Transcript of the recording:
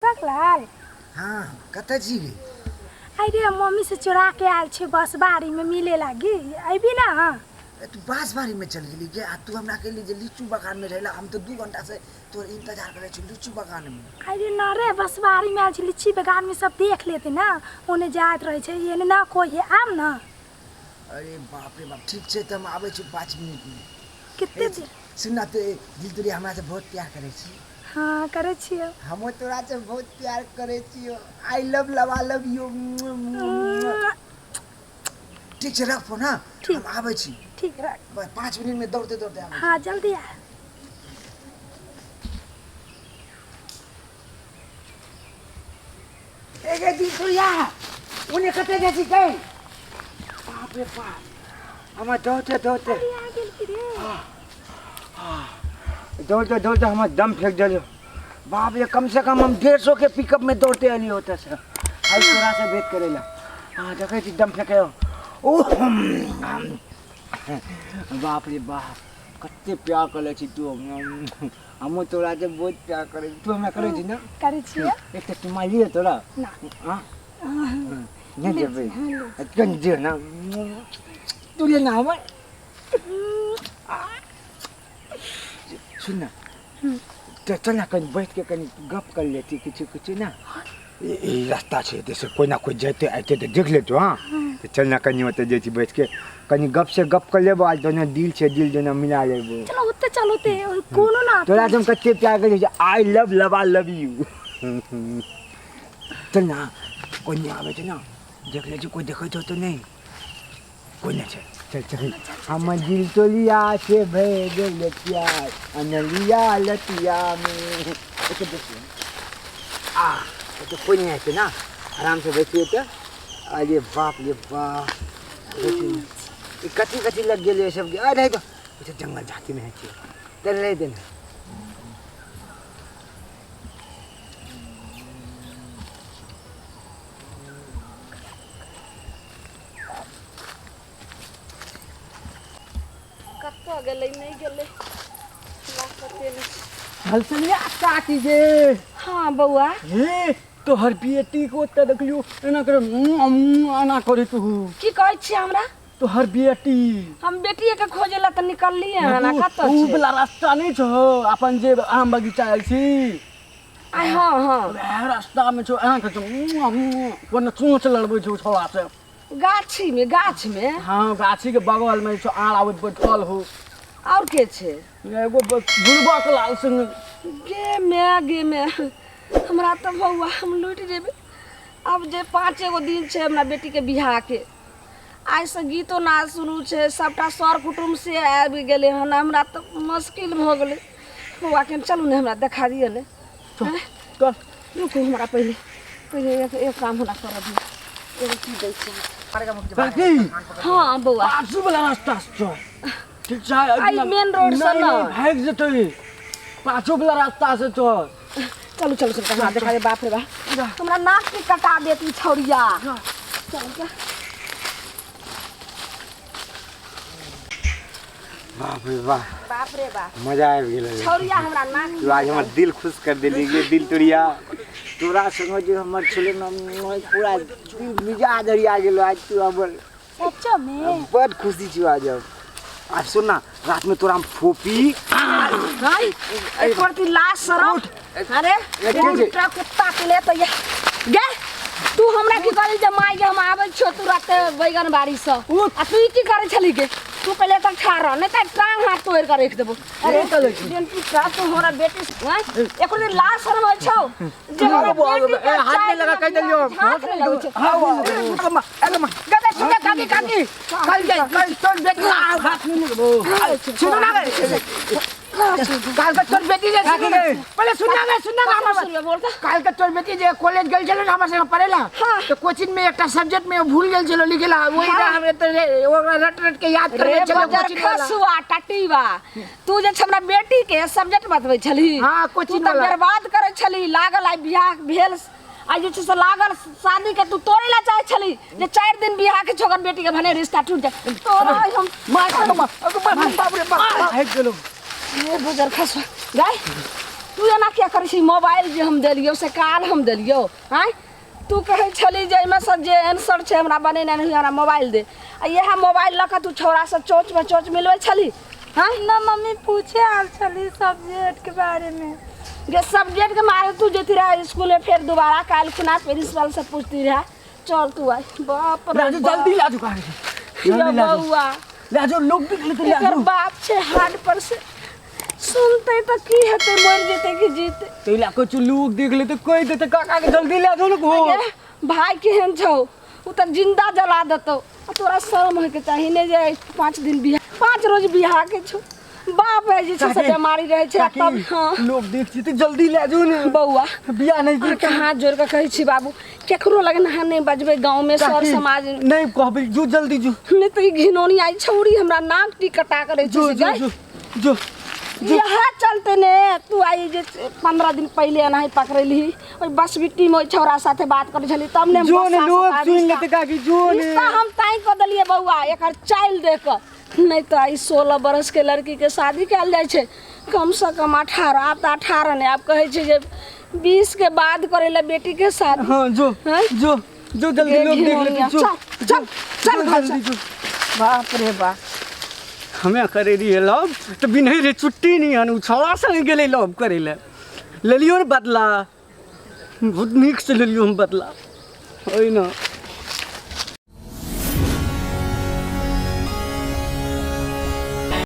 दीपक लाल। हाँ, कतऽ छी गे? अरे मम्मी से चोरा के आयल छी बसबाड़ी में मिले लागी, अबी ना? ए, तू बाँसबाड़ी में चल गेली गे, आ तू हमरा कहली जे लीचू बगान में रहेला। हम तो 2 घंटा से तोर इंतजार करै छी लीचू बगान में। अरे न रे, बसबाड़ी में आयल छी, लीची बगान में सब देख लेते ना, ओने जाइत रहे छै, एने ना कोई है, आब ना। अरे बाप रे बाप, ठीक छै तऽ हम आबै छी 5 मिनट में। कते देर? सुन ना, तू दिल तोरी हमरा से बहुत प्यार करै छी। हाँ करै छियै। हमो तोरा से बहुत प्यार करै छियो। I love love I love you. ठीक छै, रख फोन। हाँ। ठीक। हम आबै छी। ठीक, रख। बस 5 मिनट में दौड़ते दौड़ते आबै छी। हाँ जल्दी आ। ए दिल तोरिया, ओने कते जाइ छी गै? बाप रे बाप, हमर दौड़ते दौड़ते आ गेल की रे? दौड़ते दौड़ते हमर दम फेंक देलियो। बाप रे, कम से कम हम 150 के पिकअप में दौड़ते अली होते से आई तोरा से भेंट करे ला। हाँ देखे छी दम फेंके। ओह बाप रे बाप, कते प्यार करे छी तू। हमहूँ तोरा से बहुत प्यार करे छी। तू हमरा करे छी ना? करै छियै। एक तऽ चुम्मा लिअ तोरा। ना। हाँ नहीं देबै? कनि दे ना, तू ले ना हमर। सुन ना, तऽ चल ना कनि बैठ के कनि गप कर लेती किछु किछु ना। ई रास्ता छै, एतऽ से कोइ ना कोइ जैते अयतै तऽ देख लेतो। हाँ तऽ चल ना, कनि ओतऽ जाइ छी, बैठ के कनि गप से गप कर लेबो। आज दोनो दिल से दिल दोनो मिला लेबो। चलो ओते, चलो ओते, कोनो ना। तोरा से हम कते प्यार करै छी। I love love I love you. चल ना, कोइ नहि आबै छै ना, देख लै छी। कोइ देखै छौ तऽ नहि? कोइ नहि छै। चल चल। हम दिल तोलिया से भए गेल प्यार अनलिया लतिया में। एते देखियौ आ एते कोइ नहि हेतै ना, आराम से बैठिए तऽ। अरे बाप रे बाप, देखियौ ई कथी कथी लग गेलै सबके। अरे तो ई तऽ जंगल जातिमे होइ छै। चल रहे देना। कतऽ गेलै, नहि गेलै, हमरा पते नहि। हलसनिया काकी गे। हाँ बौआ। हे तोहर बेटी को ओतऽ देखलियो एना करे, एना करे तू। की कहै छियै हमरा? तोहर बेटी। हम बेटिए के खोजे ला तऽ निकललियै हन, कतऽ ऊ छै? वाला रास्ता नहि छौ अपन जे आम बगीचा अछि? आय हाँ हाँ। वएह रास्ता में छौ, एना करे छौ, कोना चोंच लड़बै छौ छौड़ा से। गाछी में? गाछ में? हाँ, गाछी के बगल में छौ, आड़ आबैत बैठल हो। और के छै? एगो बुढ़बा के लाल सिंह। गे मैं, गे मैं, हमरा तऽ बौआ हम लुटि जेबै। आब जे 5 एगो दिन छै हमरा बेटीके बियाहके, आइसँ गीतो नाच शुरू छै, सभटा सर कुटुम्ब से आबि गेलै हन। हमरा तऽ मुश्किल भऽ गेलै बौआ। के चलू ने, हमरा देखा दिअ ने। चल चल। रुकू, हमरा पहिले पहिले एक एक काम हमरा करऽ दिअ। एगो की दै छै? काकी। हाँ बौआ। बाजू वाला रास्ता से चल, ठीक छै? आइ मेन रोड से नहीं, ना। नहीं, भागि जेतै, पाछू वाला रास्ता से चल। चलू चलू चलू, हमरा देखा दे। बाप रे बाप, हमरा नाक के कटा देत ई छौड़िया। चल जा। बाप रे बाप। बाप रे बाप। मजा आबि गेल। छौड़िया हमरा नाक तू आज हमर दिल खुश कर देली गे दिल तोड़िया। तोरा संग जे हमर छलै न, पूरा दिल मिजाज हरिया गेलो आज तू हमर। सच्चो में? बड खुशी छी आज हम। आज सुन ना, रात में तोरा हम फोपी। हाय, एक रति लाज शरम। अरे ए, के छै? उल्टा कुत्ता के ले तऽ गे। तू हमरा की कहली जे माय गे हम आबै छियो तुरंत बैगन बाड़ी से, आ तू ई की करै छली गे? तू पहिले तऽ ठाढ़ रह, नहि तऽ टांग हाथ तोड़ि कऽ राखि देबो। अरे जेन पुत्रा, तू हमरा बेटी से- आँय? एको दिन लाज शरम होइ छौ जे हमरा बेटी के ए, हाथ नहि लगा, कहि देलियौ। हाथ नहि लगै छै। अरे सुन काकी, काकी कल जे कल तोर बेटी, सुन ना गे, काल के तोर बेटी जे, सुन पहिले, सुन ना गे, सुन ना हमर सुनबे, बोल तऽ। काल के तोर बेटी जे कॉलेज गेल छलो ना हमर संगे पढ़ेला, तो कोचिंग में एकटा सब्जेक्ट में भूल गेल छलो लिखेला, वही ना हम एते ओकरा रट रट के याद रे करबे छलो बजर कोचिंग वाला। खसुआ टटीवा, तू जे छै हमरा बेटी के सब्जेक्ट बतबै छलही? हाँ, तू कोचिंग तऽ वाला। बर्बाद करै छलही। लागल आइ बियाह भेल, आइ जे छै से लागल शादी के तू तोड़ै ला चाहै छलही जे 4 दिन बियाह के छोकर बेटी के भने रिश्ता टूट जाए। तोरा आइ हम मार, बाप रे बाप, भागि गेलो। ये बजर खसुआ गाय, तू एना किया करै छी? मोबाइल जे हम देलियौ से काल हम देलियौ। आँय, तू कहै छली जे एहिमे से जे आंसर छै हमरा बनेने नहीं, हमरा मोबाइल दे। आ इएह मोबाइल लऽ कऽ तू छौड़ासँ चोचमे चोच मिलबै छली? हाँ ना मम्मी, पूछे आयल छली सब्जेक्ट के बारे में। जे सब्जेक्ट के मारे तू जेती रहे स्कूल में, फेर दोबारा काल्हि खुना प्रिंसिपल से पूछती रहे। चल तू आइ। बाप रे राजू बाप। जल्दी लाजू काकी, यो जल्दी लाजू। बौआ, लाजू, लोग देख लेते। एकर लाजू बाप छै हार्ट पर से, सुनते तऽ की हेतै? मरि जेतै कि जीतै? तो इला कुछ लोग देख लेते, कह देते काका के। जल्दी ले जाओ ना घो। गे, भाई केहन छौ, ओ तऽ जिंदा जला देतौ। आ तोरा शर्म होइके चाही ने जे 5 दिन बियाह, 5 रोज बियाह के छौ। बाप है जे छै से काकी, बेमारी रहै छै आ काकी, तब हाँ लोग देख छी तो जल्दी ले जाओ ना। बौआ, बियाह नहीं अहाँके हाथ जोड़ कऽ कहै छी बाबू, केकरो लग अहाँ नहि बजबै, गाँवमे सर काकी, समाज नहीं कहबे, जो जल्दी जो। नहि तऽ ई घिनौनी आई छौड़ी हमरा नाक टी कटा करै छै जो से जो गै। जो जो जो। इएह चलते ने तू आई जे 15 दिन पहिले एनाही पकड़ेलही ओहि बसबिट्टी में, ओहि छौड़ा साथे बात करै छली, तब ने हम जो ने गुस्सा से लोग तार सुन रिश्ता- लेते काकी, जो ने रिश्ता हम तय कऽ देलियै बौआ एकर चालि देख कऽ। नहि तऽ आइ 16 बरस के लड़की के शादी कयल जाइ छै कम से कम 18, आब तऽ 18 नहि, आब कहै छै जे 20 के बाद करै लए बेटी के शादी। हाँ जो। हैं? जो जो जल्दी, गे लोग देख लेते। घिनौनिया। जो चल चल चल जो घर जल्दी चल। जो। बाप रे बाप। हमे करे रहिए लव तऽ बिन्है रहे चुट्टी नहीं हन, उ छौड़ा संगे गेलै लव करै लए। लेलियो ने बदला, बहुत नीक से लेलियो हम बदला। ओहि ने।